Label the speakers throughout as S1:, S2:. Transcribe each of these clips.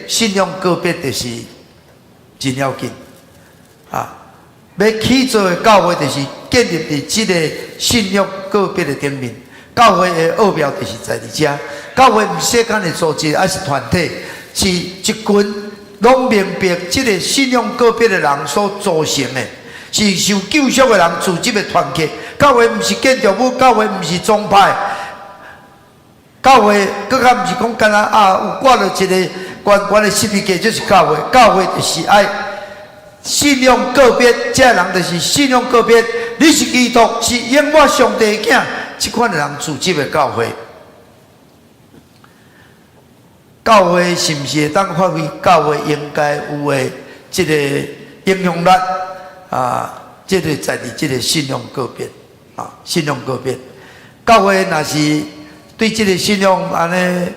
S1: 信仰告別就是真要緊啊！欲起造的教會就是建立佇這个信仰告別的頂面。教會的奧妙就是在佇遮。教會毋是世間的組織，抑是團體，是一群攏明白這个信仰告別的人所組成的，是受救贖的人組織的團體。教會毋是建築物，教會毋是宗派，教會閣較毋是講干焦啊，有掛著一个懸懸的十字架就是教會。教會就是愛信仰告別，這个人就是信仰告別。你是基督，是永活上帝的囝，這款的人組織的教會。教會是毋是會當發揮教會應該有的這個影響力啊？這个在佇這个信仰告別啊，信仰告別。教會若是對這个信仰按呢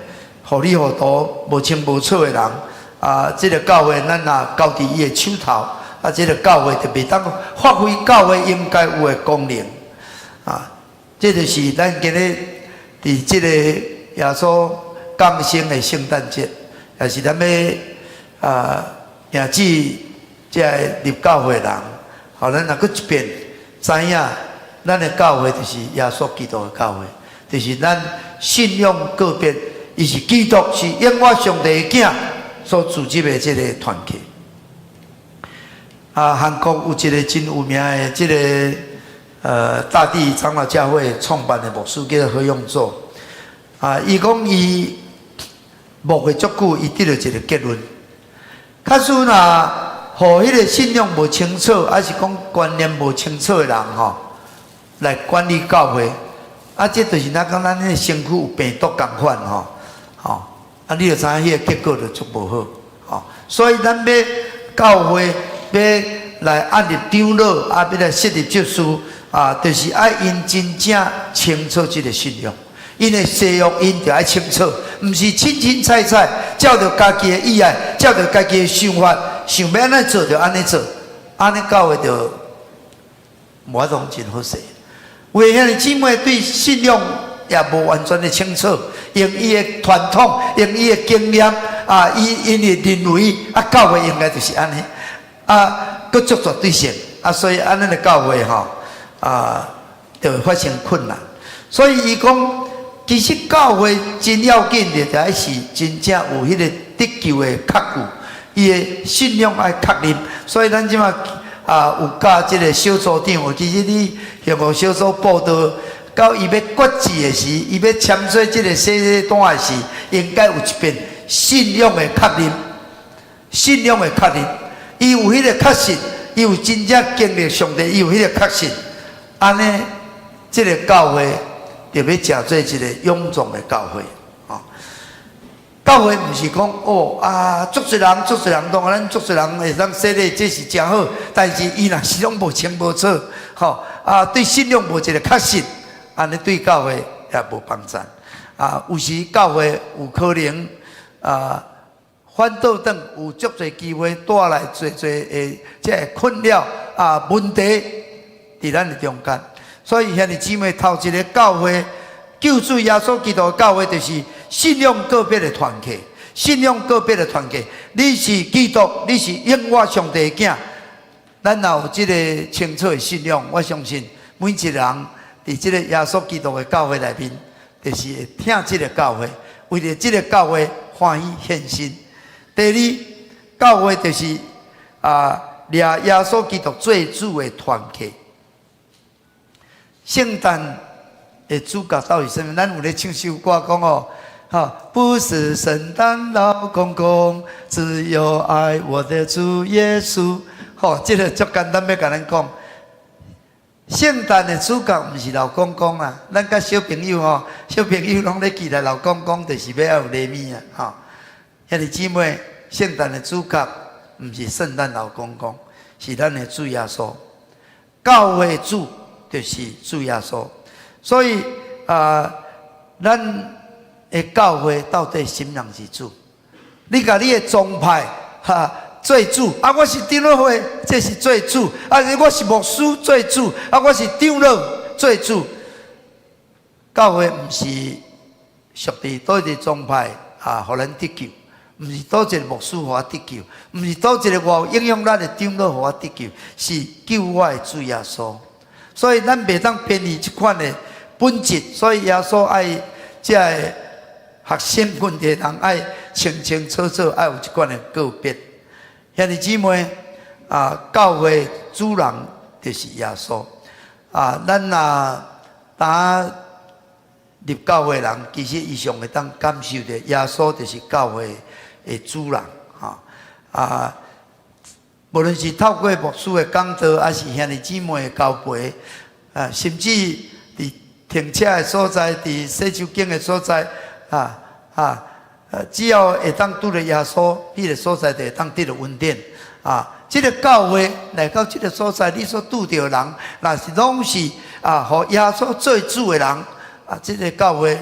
S1: 糊裡糊塗、無清無楚的人啊，這个教會咱若交佇伊的手頭，啊，這个教會就袂當發揮教會應該有的功能啊。這就是咱今日佇這个耶穌降生的聖誕節，也是咱欲啊，迎接這个入教會的人，予咱若閣一遍知影，咱的教會就是耶穌基督的教會，就是咱信仰告別，伊是基督，是永活上帝的囝所組織的這个團體。啊，韓國有一个真有名的這个大地長老教會創辦的牧師叫做何永祚。啊，伊講伊牧會足久，伊得著一个結論。假使若予彼个信仰無清楚，抑是講觀念無清楚的人吼，來管理教會，啊，這就是若講咱彼个身軀有病毒仝款吼，吼，啊，你就知影彼个結果就足無好，吼。所以咱欲教會欲來按立長老，啊，欲來設立執事，啊，就是愛𪜶真正清楚這个信仰。𪜶的誓約，𪜶就愛清楚，毋是凊凊彩彩，照著家己的意愛，照著家己的想法，想欲按呢做就按呢做，按呢教會就無法度真好勢。有的兄弟姊妹對信仰也無完全的清楚，用伊的傳統，用伊的經驗，啊，伊𪜶的認為，啊，教會應該就是按呢，啊，閣足絕對性，啊，所以按呢的教會吼，啊，就會發生困難。所以伊講，其實教會真要緊的，就愛是真正有彼个得救的確據，伊的信仰愛確認。所以咱這馬啊有教這个小組長，其實你幸福小組報道到伊欲決志的時，伊欲簽做這个洗禮單的時，應該有一遍信仰的確認，信仰的確認，伊有彼个確信，伊有真正經歷上帝，伊有彼个確信，按呢，這个教會就欲成做一个勇壯的教會，吼。教會毋是講哦啊，足濟人，足濟人，當然咱足濟人會當洗禮，這是誠好。但是伊若是攏無清無楚，吼啊，對信仰無一个確信，按呢對教會也無幫助。啊，有時教會有可能啊，反倒轉有足濟機會帶來濟濟的這个困擾啊問題佇咱的中間。所以兄弟姊妹，頭一个教會救主耶穌基督的教會，就是信仰告別的團契。信仰告別的團契，你是基督，你是永活上帝的囝。咱若有這个清楚的信仰，我相信每一个人佇這个耶穌基督的教會內面，就是會疼這个教會，為著這个教會歡喜獻身。第二，教會就是啊，掠耶穌基督做主的團契。聖誕的主角到底是啥物？咱有咧唱首歌講哦，哈，不是聖誕老公公，只有愛我的主耶穌。吼，這个足簡單，欲共咱講，聖誕的主角毋是老公公啊。咱佮小朋友吼，小朋友攏咧期待老公公，就是欲愛有禮物啊，吼。兄弟姊妹，聖誕的主角毋是聖誕老公公，是咱的主耶穌。教會主就是主耶穌，所以啊，咱的教會到底啥物人是主？你共你的宗派哈做主啊？我是長老會，這是做主啊！我是牧師做主啊！我是長老做主。教會毋是屬佇佗一个宗派啊，予咱得救，毋是佗一個牧師予我得救，毋是佗一個我有影響力的長老予我得救，是救我的主耶穌。所以咱袂當偏離這款的本質。所以耶穌愛這個學生問題的人愛清清楚楚，愛有這款的告別。兄弟姊妹啊，教會主人就是耶穌啊。咱若打入教會人，其實伊上會當感受著耶穌就是教會的主人，吼啊！無論是透過牧師的講道，抑是兄弟姊妹的交陪，啊，甚至佇停車的所在，佇洗手間的所在，只要會當拄著耶穌，彼個所在就會當得著恩典。啊，這個教會來到這個所在，你所拄著的人，若是攏是啊，予耶穌做主的人，啊，這個教會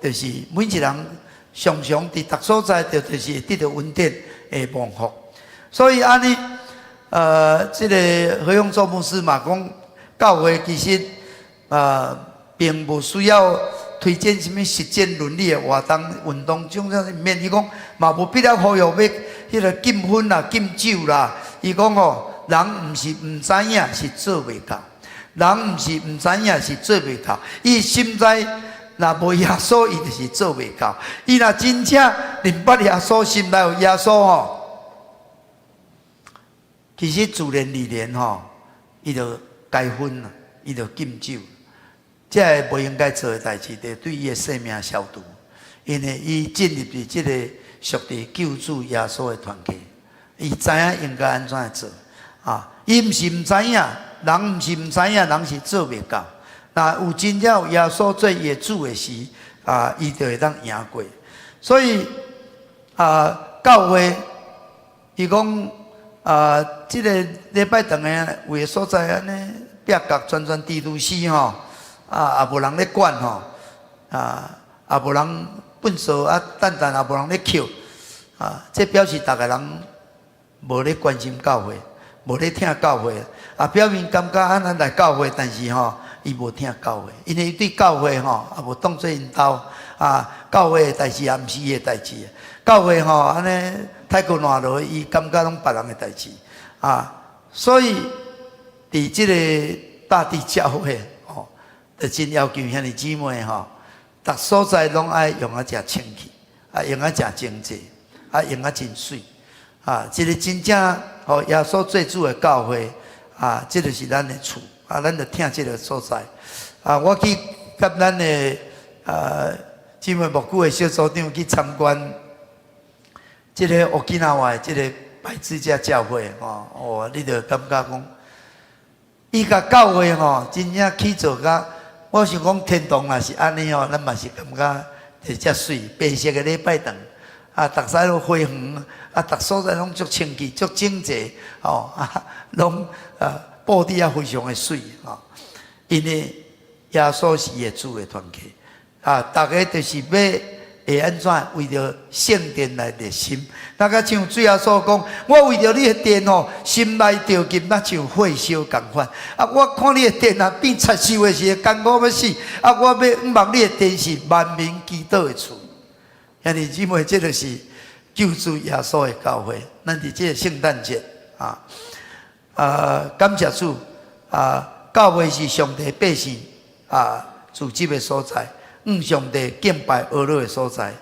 S1: 就是每一人常常佇逐所在，就是會得著恩典的蒙福。所以按呢，這個何永做牧師嘛講，教會其實並無需要推薦啥物實踐倫理的活動運動，種種免伊講嘛無必要呼籲欲彼個禁薰啦、禁酒啦。伊講吼，人毋是毋知影，是做袂到；人毋是毋知影，是做袂到。伊心知若無耶穌，伊就是做袂到。伊若真正認捌耶穌，心內有耶穌吼，其實自然而然吼，伊就戒薰啦，伊就禁酒。這个無應該做的代誌，就對伊的生命消毒，因為伊進入佇這個屬地救主耶穌的團契，伊知影應該按怎來做啊？伊毋是毋知影，人毋是毋知影，人是做袂到。若有真正有耶穌做伊的主的時，啊，伊就會當贏過。所以啊，教會伊講啊，這個禮拜堂的有的所在按呢，壁角全全豬豬屎吼。啊，也無人咧管吼，啊，也無人糞掃啊，等等也無人咧抾，啊，這表示逐个人無咧關心教會，無咧疼教會，啊，表面感覺按呢來教會，但是吼，伊無疼教會，因為伊對教會吼，也無當做𪜶兜，啊，教會的代誌也毋是伊的代誌，教會吼按呢太過爛落，伊感覺攏別人的代誌，啊，所以佇這个大地教會。就真要求兄弟姊妹吼，逐所在攏愛用啊誠清氣，啊用啊誠整齊，啊用啊真媠，啊，這个真正予耶穌做主的教會，啊，這就是咱的厝，啊，咱就疼這个所在。啊，我去佮咱的姊妹牧區的小組長去參觀，這个沖縄的這个百字架教會，吼，哦，你就感覺講，伊共教會吼，真正去做甲。我想講天堂若是按呢吼，咱嘛是感覺就遮媠，白色的禮拜堂，啊，逐使攏花園，啊，逐所在攏足清氣、足整齊，吼，啊，攏布置啊非常的媠，吼。因為耶穌是伊的主的團契，啊，逐个就是欲會按怎為著聖殿來熱心。那個像主耶穌講，我為著你的殿吼，心內著急，若像火燒仝款。啊，我看你的殿啊，變賊獸的時，艱苦欲死。啊，我欲向望你的殿是萬民祈禱的厝。兄弟姊妹，這就是救主耶穌的教會。咱佇這个聖誕節啊，感謝主啊，教會是上帝百姓啊，聚集的所在，向上帝敬拜阿樂的所在。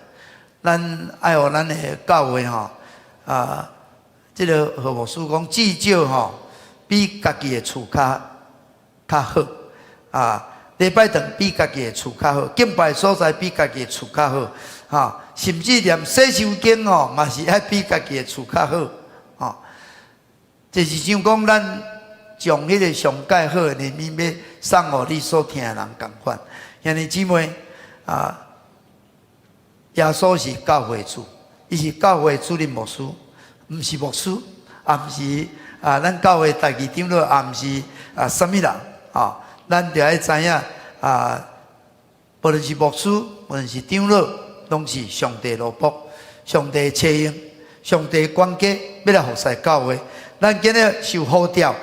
S1: 咱愛予咱的教會吼啊，這个何牧師講，至少吼比家己的厝較較好啊。禮拜堂比家己的厝較好，敬拜所在比家己的厝較好，哈，甚至連洗手間吼嘛是愛比家己的厝較好，吼。就是像講咱將彼个上蓋好的禮物欲送予你所疼的人仝款，兄弟姊妹啊，耶穌是教會主，伊是教會主任牧師，毋是牧師，也毋是啊，咱教會代誌長老，也毋是啊，啥物人啊？咱著愛知影啊，無論是牧師，無論是長老，攏是上帝奴僕，上帝差用，上帝管家，欲來服侍教會。咱今日受呼召，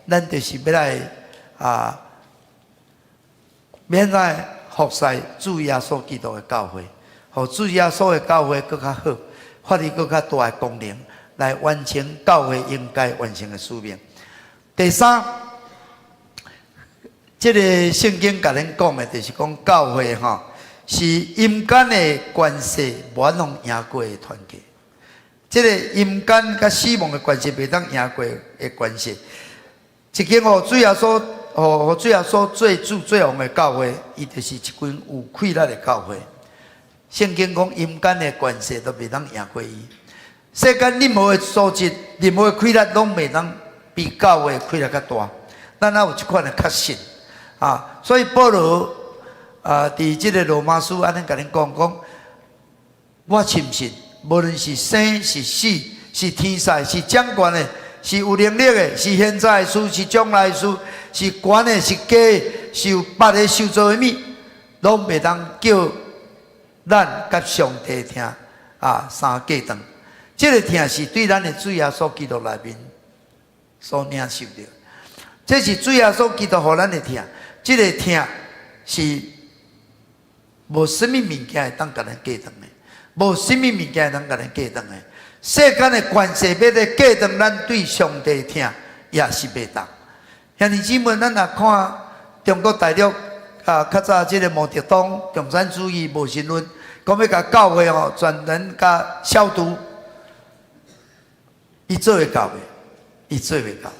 S1: 咱就是欲來啊，欲來服侍主耶穌基督的教會，予主耶穌的教會閣較好，發揮閣較大的功能，來完成教會應該完成的使命。第三，這个聖經共咱講的，就是講教會吼是陰間的權勢無法度贏過的團契。這个陰間佮死亡的權勢袂當贏過的權勢。一間予主耶穌，予主耶穌做主做王的教會，伊就是一群有氣力的教會。聖經講陰間的權勢都袂當贏過伊。世間任何的組織、任何的氣力，攏袂當比教會氣力較大。咱也有這款的確信啊！所以保羅啊，佇這个羅馬書按呢共恁講講，我深信，無論是生是死，是天使，是掌權的，是有能力的，是現在的事，是將來的事，是懸的，是低的，是有別个受造的物，攏袂當叫咱佮上帝疼啊相隔斷。這个疼是對咱的主耶穌基督內面所領受著。這是主耶穌基督予咱的疼，這个疼是無啥物物件會當共咱隔斷的，無啥物物件會當共咱隔斷的。世間的權勢欲來隔斷咱對上帝疼，也是袂當。兄弟姊妹，咱若看中國大陸啊，較早這个毛澤東共產主義無神論，講欲共教會吼全然共消毒，伊做會到袂？伊做袂到。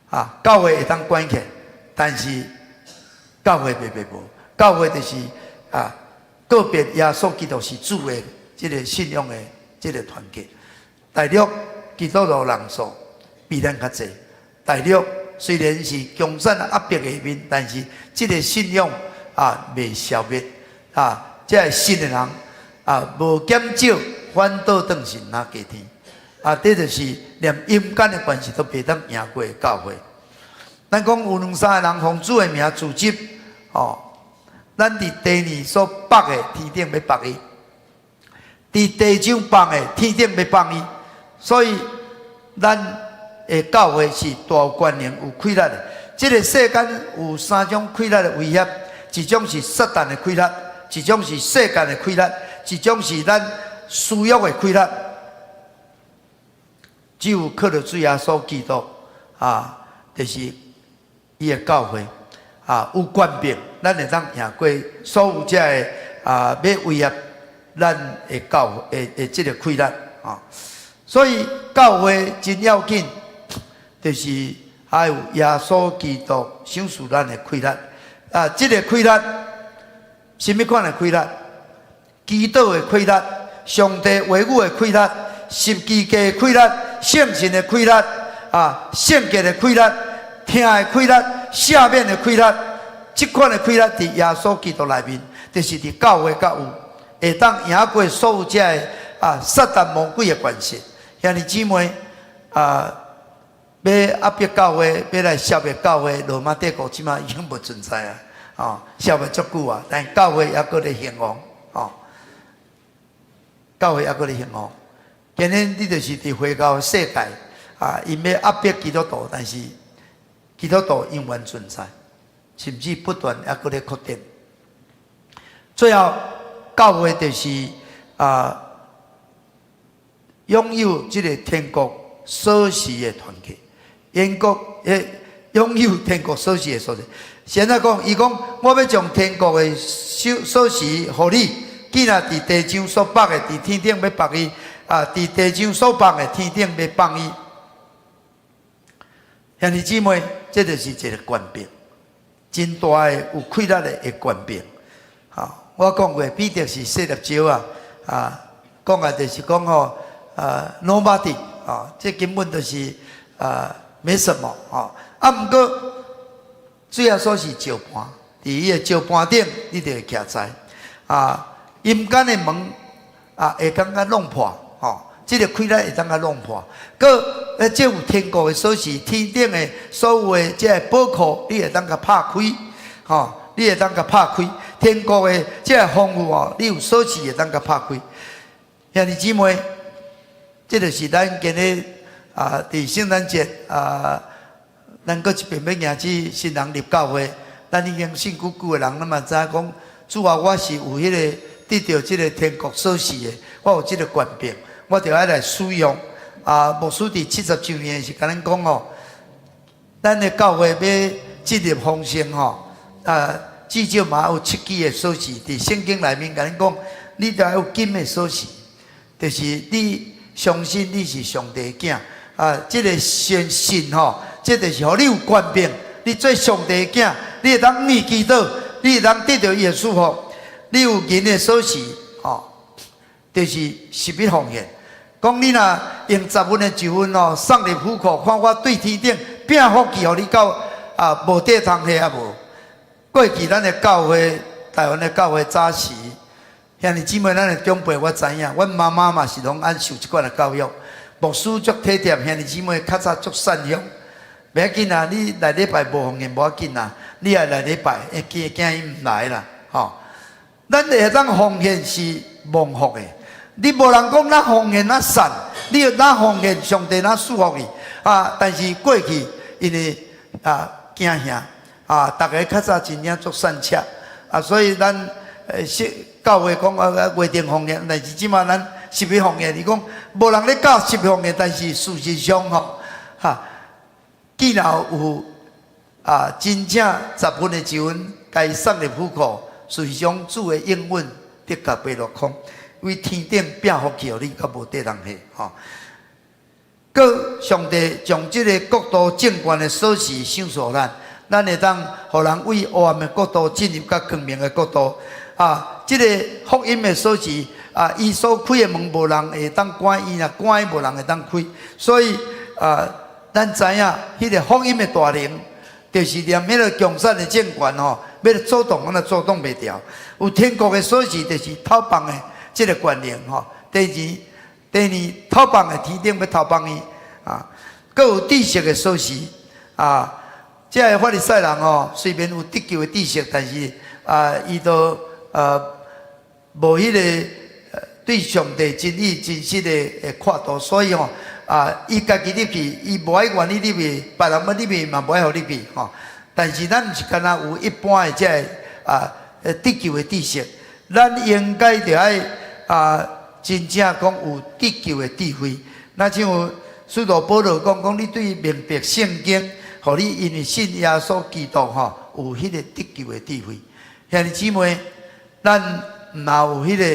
S1: 啊，教會會當關起來，但是教會袂滅無。教會就是啊，告別耶穌基督是主的這个信仰的這个團結。大陸基督徒人數比咱較濟。大陸雖然是共產壓迫下面，但是這个信仰啊袂消滅啊，這个信的人啊無減少，反倒轉是若加添。啊，這就是連陰間的權勢都袂當贏過的教會。咱講有兩三个人奉主的名聚集，哦，咱佇地裡所縛的，天頂欲縛伊；佇地上放的，天頂欲放伊。所以，咱的教會是大有權能、有氣力的。這个世間有三種氣力的威脅：一種是撒旦的氣力，一種是世間的氣力，一種是咱私欲的氣力。只有靠著主耶穌基督啊，就是伊的教會啊，有權柄，咱會當贏過所有這个啊，欲威脅咱的教會的這个氣力啊。所以教會真要緊，就是愛有耶穌基督賞賜咱的氣力啊！這个氣力，啥物款的氣力？祈禱的氣力，上帝話語的氣力，十字架的氣力，聖神的氣力，啊，聖潔的氣力，疼的氣力，赦免的氣力，這款的氣力佇耶穌基督內面，就是佇教會才有，會當贏過所有這个啊撒旦魔鬼的權勢。兄弟姊妹啊，欲壓迫教會，欲來消滅教會，羅馬帝國這馬已經無存在啊，哦，消滅足久啊，但教會猶閣咧興旺，哦，教會猶閣咧興旺。今日你就是佇回教世界啊，𪜶欲壓迫基督徒，但是基督徒永遠存在，甚至不斷猶閣咧擴展。最後，教會就是啊，擁有這个天國鎖匙的團契，天國誒，擁有天國鎖匙的所在。現在講，伊講我欲將天國的鎖匙予你，既若佇地上所縛的，佇天頂欲縛伊；啊，佇地上所放的，天頂欲放伊。兄弟姊妹，這就是一个權柄，真大的有氣力的權柄。好，我講過，彼得是細粒石啊，啊，講的就是講吼。啊，nobody 啊，這根本就是啊，沒什麼啊。啊，毋過主耶穌是石盤，佇伊的石盤頂，你就會徛在啊。陰間的門啊，會當共弄破，吼，這个氣力會當共弄破。閣，這有天國的鎖匙，天頂的所有的這个寶庫，你會當共拍開，吼，你會當共拍開。天國的這个豐富哦，你有鎖匙會當共拍開。兄弟姊妹，這就是咱今日啊，佇聖誕節啊，咱閣一遍欲迎接新人入教會。咱已經信久久的人，咱嘛知影講，主啊，我是有彼个得著這个天國鎖匙的，我有這个權柄，我就愛來使用。啊，牧師佇70週年是共咱講哦，咱的教會欲進入豐盛吼，啊，至少嘛有七支的鎖匙。佇聖經內面共咱講，你著愛有金的鎖匙，就是你相信你是上帝的囝。啊，這个相信吼，這就是予你有權柄，你做上帝的囝，你會當向伊祈禱，你會當得著伊的祝福。你有銀的鎖匙，吼，就是十一奉獻。講你若用十分的一分哦，送入府庫，看我對天頂變福氣，予你到啊無地通下啊無。過去咱的教會，台灣的教會早時，兄弟姊妹，咱的長輩我知影，阮媽媽嘛是攏按受這款的教育。牧師足體貼，兄弟姊妹較早足善良。袂要緊啊，你來禮拜無奉獻無要緊啊，你也來禮拜，會驚驚伊毋來啦，吼。咱會當奉獻是蒙福的，你無人講咱奉獻若善，你若奉獻上帝若賜福你啊。但是過去因為啊驚嚇啊，逐家較早真正足善切啊，所以咱是教會講啊月定奉獻，但是這馬咱十一奉獻，伊講無人咧教十一奉獻，但是事實上吼，哈，既然有啊真正十分的一分，共送入府庫，事實上主的應允的確袂落空，為天頂變福氣予你，較無地通下吼。閣上帝將這个國度政權的鎖匙賞賜咱，咱會當予人為黑暗的國度進入較光明的國度。啊，這个福音的鎖匙啊，伊所開的門無人會當關，伊若關無人會當開。所以啊，咱知影彼个福音的大能，就是連彼个共產的政權吼，欲阻擋，阮都阻擋袂牢。有天國的鎖匙，就是偷放的這个權能吼。第二，第二偷放的天頂欲偷放伊啊，閣有知識的鎖匙啊。這个法利賽人吼，雖然有得救的知識，但是啊，伊都無彼个對上帝真理真實的看度，所以吼啊，伊家己入去，伊無愛願意入去，別人欲入去嘛無愛予入去吼。但是咱毋是干焦有一般的這个啊得救的知識，咱應該著愛啊真正講有得救的智慧。若像使徒保羅講講，你對明白聖經，予你因為信耶穌基督吼，有彼个得救的智慧。兄弟姊妹，咱毋若有彼个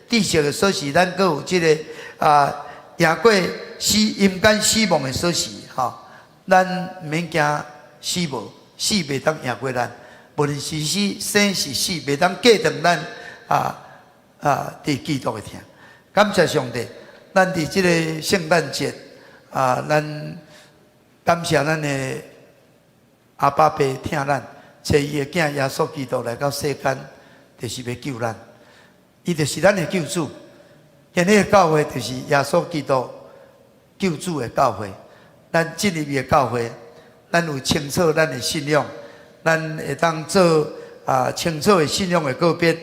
S1: 知識的鎖匙，咱閣有這个啊贏過死陰間死亡的鎖匙吼。咱毋免驚死亡，死袂當贏過咱。無論是死生是死，袂當隔斷咱啊啊佇基督的疼。感謝上帝，咱佇這个聖誕節啊，咱感謝咱的阿爸父疼咱，差伊的囝耶穌基督來到世間，就是欲救咱。伊就是咱的救主。今日的教會就是耶穌基督救主的教會。咱進入伊的教會，咱有清楚咱的信仰，咱會當做啊清楚的信仰的告別。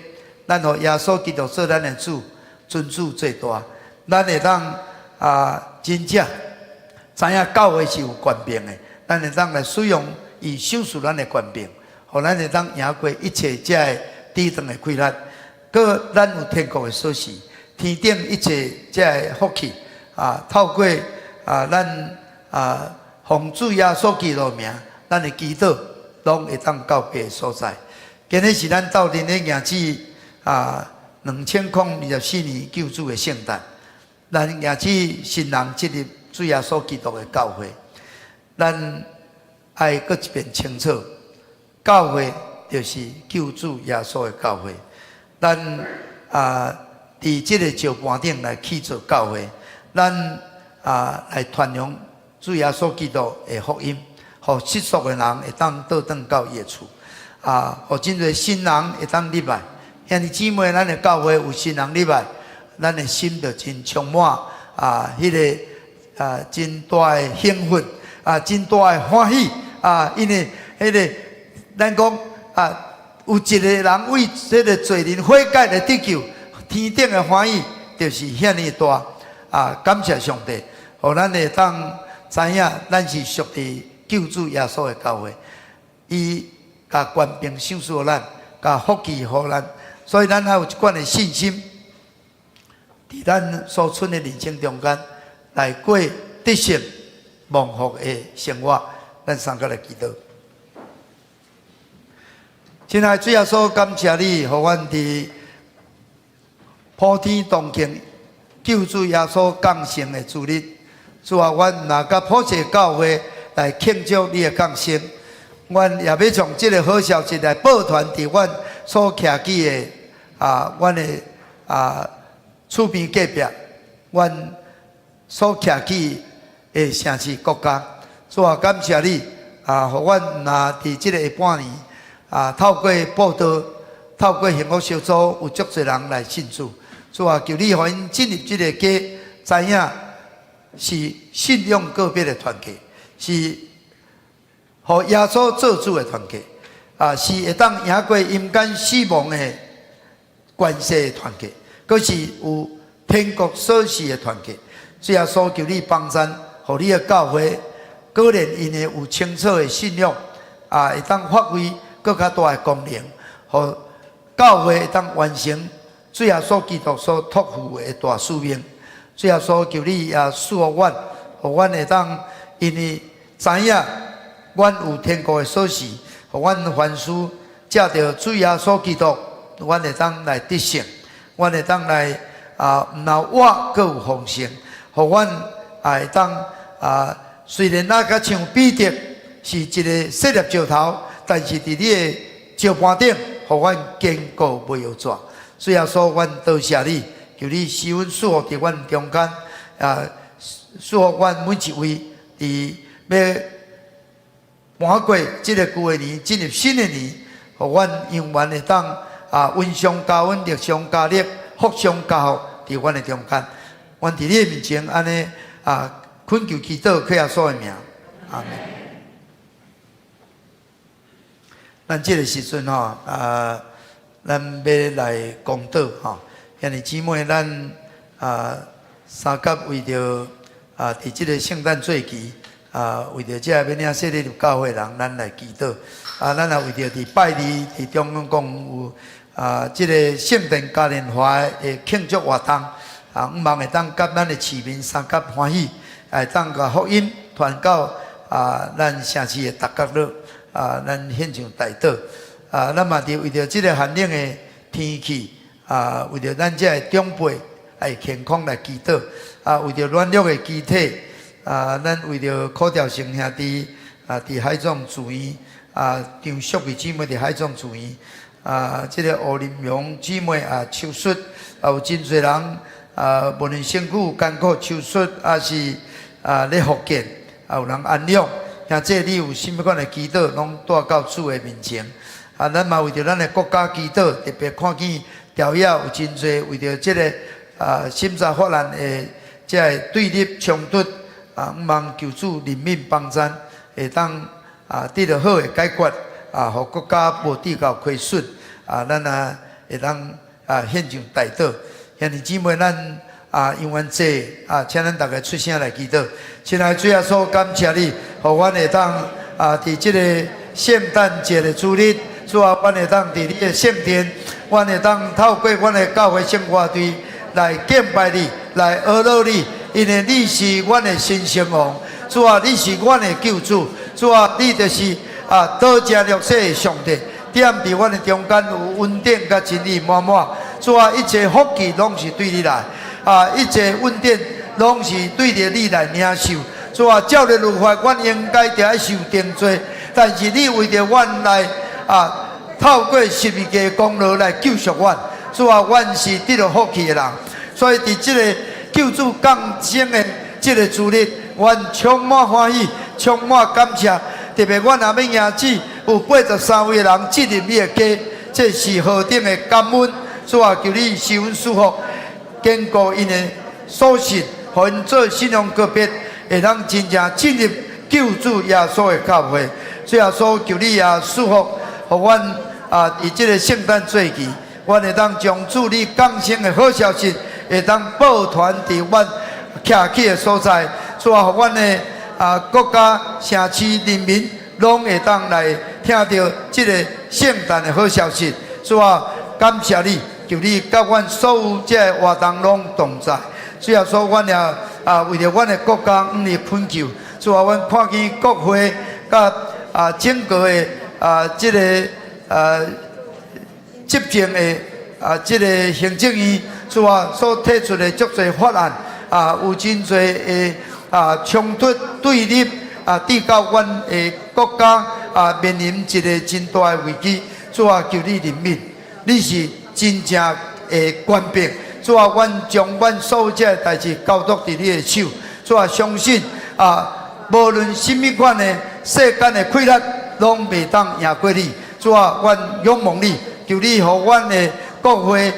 S1: 咱予耶穌基督做咱的主，尊主最大。咱會當啊真正知影教會是有權柄的，咱會當來使用伊賞賜咱的權柄，予咱會當贏過一切這个抵擋的氣力。閣咱有天國的鎖匙，天頂一切這个福氣啊，透過啊咱啊奉主耶穌基督名，咱的祈禱攏會當到父的所在。今日是咱鬥陣咧迎接啊2024年救主的聖誕，咱迎接新人進入主耶穌基督的教會，咱愛閣一遍清楚，教會就是救主耶穌的教會。咱啊，佇這个石盤頂來起造教會，咱啊來傳揚主耶穌基督的福音，予世俗的人會當倒轉到伊的厝，啊，予真濟新人會當入來。兄弟姊妹，咱的教會有新人入來，咱的心就真充滿啊，彼个啊真大的興奮，啊，真大的歡喜啊，因為彼个咱講啊，有一个人為這个罪人悔改來得救，天頂的歡喜就是遐爾大啊！感謝上帝，予咱會當知影，咱是屬佇救主耶穌的教會，伊共權柄賞賜予咱，共福氣予咱，所以咱愛有這款的信心。佇咱所賰的人生中間來過得勝蒙福的生活。咱三個來祈禱。親愛的主耶穌，感謝你，予阮佇普天同慶救主耶穌降生的主日。主啊，阮若佮普世教會來慶祝你的降生，阮也欲將這个好消息來報傳佇阮所徛起的阮的厝邊隔壁，阮所徛起的城市國家。主啊，感謝你啊，予阮若佇這个下半年透過報道，透過幸福小組，有足濟人來信主。主啊，求你予𪜶進入這个家，知影是信仰告別的團契，是予耶穌做主的團契，是會當贏過陰間死亡的關係的團契，閣是有天國鎖匙的團契。主耶穌，求你幫贊，予你的教會，果然𪜶的有清楚的信仰，會當發揮閣較大的功能，予教會會當完成主耶穌基督所託付的大使命。主耶穌，求你也賜福阮，予阮會當因為知影阮有天國的鎖匙，予阮凡事藉著主耶穌基督，阮會當來得勝，阮會當來毋但活，閣有豐盛，予阮也會當雖然咱較像彼得是一个細粒石頭，但是佇你的石盤頂，予阮堅固袂搖逝。主耶穌，阮多謝你，求你施恩賜福佇阮中間，賜福阮每一位，佇欲搬過這个舊的年，進入新的年，予阮永遠會當恩上加恩，力上加力，福上加福，佇阮的中間。阮佇你的面前按呢懇求祈禱，靠耶穌的名，阿們。咱這个時陣吼，咱欲來公禱吼，兄弟姊妹，咱相佮為著佇這个聖誕節期為著這个欲領洗禮入教會人，咱來祈禱。咱也為著佇拜二佇中央公園有這个聖誕嘉年華的慶祝活動，向望會當佮咱的市民相佮歡喜，會當共福音傳到咱城市的逐角落，咱獻上代禱。咱嘛佇為著這个寒冷的天氣，為著咱這个長輩愛健康來祈禱。為著軟弱的肢體，咱為著柯兆成兄弟佇海總住院，張淑美姊妹佇海總住院，這个吳林榮姊妹手術，有真濟人無論身軀艱苦手術，抑是咧復健，有人安養，兄弟你有啥物款的祈禱，攏帶到主的面前。咱嘛為著咱的國家祈禱，特別看見朝野有真濟為著這个審查法案的這个對立衝突，向望求主憐憫幫贊，會當得著好的解決，予國家無致到虧損，咱會當獻上代禱。兄弟姊妹，咱因緣際請咱逐家出聲來祈禱。親愛的主耶穌，感謝你，予阮會當佇這个聖誕節的主日，主啊，阮會當佇你的聖殿，阮會當透過阮的教會聖歌隊來敬拜你，來阿羅你，因為你是阮的神聖王。主啊，你是阮的救主。主啊，你就是倒正六世的上帝。踮佇阮的中間有恩典佮真理滿滿。主啊，一切福氣攏是對你來，一切恩典攏是對著你來領受。主啊，照著律法，阮應該著愛受定罪，但是你為著阮來透過十字架功勞來救贖阮。主啊，阮是得著福氣的人，所以佇這个救主降生的這个主日，阮充滿歡喜，充滿感謝。特別阮若欲迎主，有83位人進入你的家，這是何等的感恩！主啊，求你施恩賜福，堅固𪜶的所信，予𪜶做信仰告別，會當真正進入救主耶穌的教會。主耶穌，求你也賜福，予阮佇這个聖誕節期，阮會當將主你降生的好消息，會當報傳佇阮徛起的所在。主啊，予阮的國家、城市、人民，攏會當來聽著這个聖誕的好消息。主啊，感謝你，求你佮阮所有這个活動攏同在。主耶穌，阮也為著阮的國家，向你懇求。主啊，阮看見國會佮整個的這个執政的這个行政院，主啊所提出的足濟法案，有真濟的衝突對立，致到阮的國家面臨一个真大的危機。主啊，求你憐憫，你是真正的權柄。主啊，阮將阮所有這个代誌交託佇你的手。主啊，相信無論啥物款的世間的氣力，攏袂當贏過你。主啊，阮仰望你，求你予阮的國會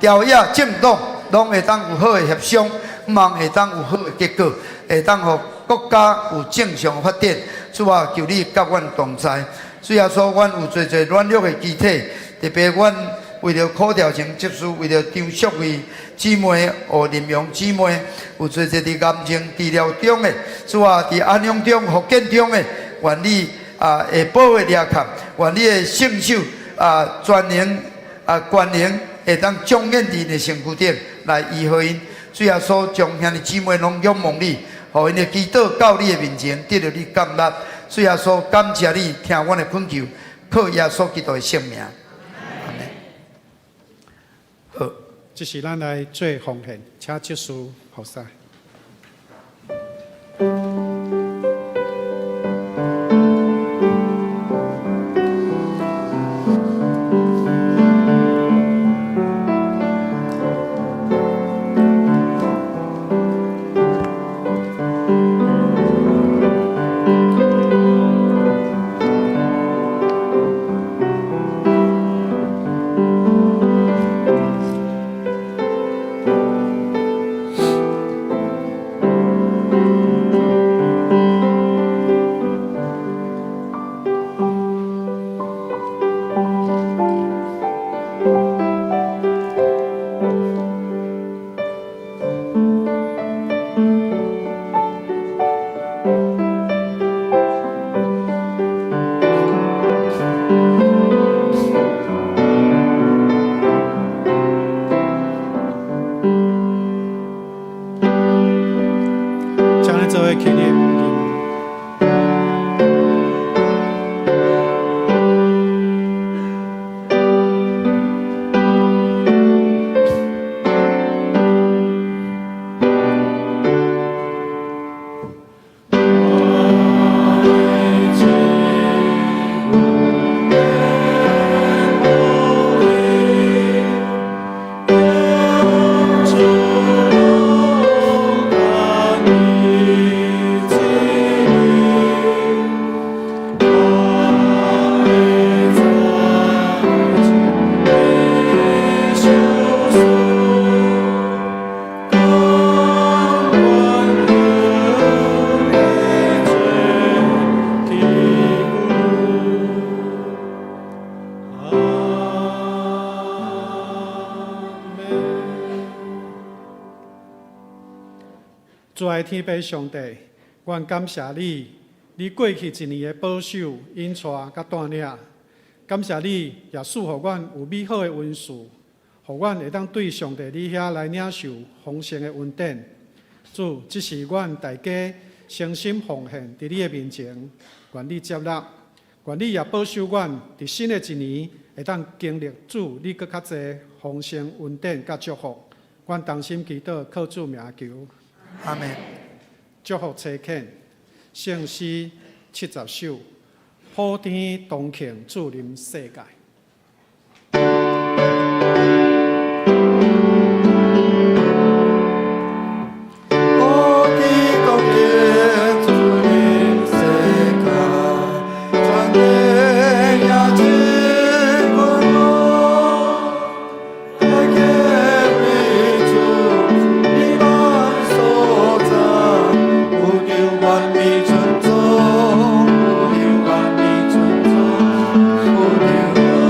S1: 朝野政黨攏會當有好的協商，望會當有好的結果，會當予國家有正常發展。主啊，求你佮阮同在。主耶穌，阮有濟濟軟弱的肢體，特別阮為著苦條情執事，為著張淑慧姊妹、胡林陽姊妹，有濟濟佇癌症治療中的，主啊，佇安養中、復健中的，願你會保護掠看，願你的聖手全能權能會當彰顯佇𪜶的身軀頂來醫好𪜶。主耶穌將兄弟姊妹攏仰望你，予𪜶的祈禱到你的面前，得著你接納。主耶穌感謝你聽阮的懇求，靠耶穌基督的聖名。阿們。好，
S2: 這是咱來做奉獻，請執事服侍。請咱做伙起立。主愛天父上帝，阮感謝你，你過去一年的保守、引帶佮帶領，感謝你也賜予阮有美好的恩賜，予阮會當對上帝你遐來領受豐盛的恩典。主，這是阮大家誠心奉獻佇你的面前，願你接納，願你也保守阮佇新的一年會當經歷主你閣較濟豐盛恩典佮祝福。阮同心祈禱，靠主名求。
S1: 阿們。
S2: 祝福差遣，聖詩70首，普天同慶主臨世界。
S1: 普天同慶主臨世界，全地也真歡樂，大家為主彼萬所在，有求萬民尊崇，有求萬民尊崇，有求。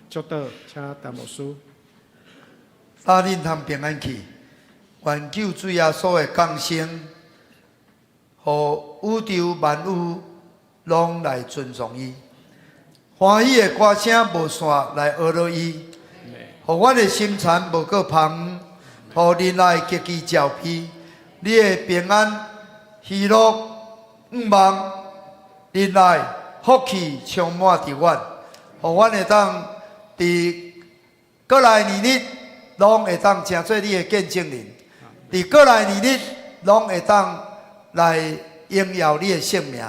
S2: 祝禱，請陳牧師。
S1: 搭恁通平安去，願救主耶穌的降生，予宇宙萬有攏來尊崇伊。歡喜的歌聲無散來呵咾伊，予阮的心田無閣芳，予忍耐極其焦皮。你的平安、喜樂、向望、忍耐、福氣充滿佇阮，予阮會當佇過來年日，攏會當成做你的見證人，佇過來年日，攏會當來榮耀你的聖名。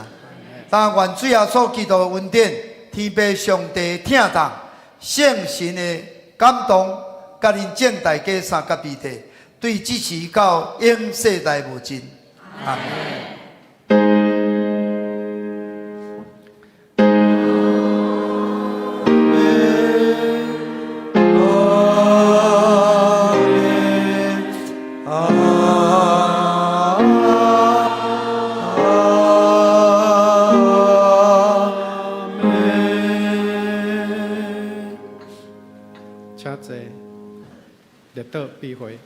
S1: 但願主耶穌基督的恩典、天父上帝疼痛、聖神的感動，佮恁眾大家相佮彼得，對這時到永世代無盡。阿們。阿們。
S2: 請坐，列禱閉會。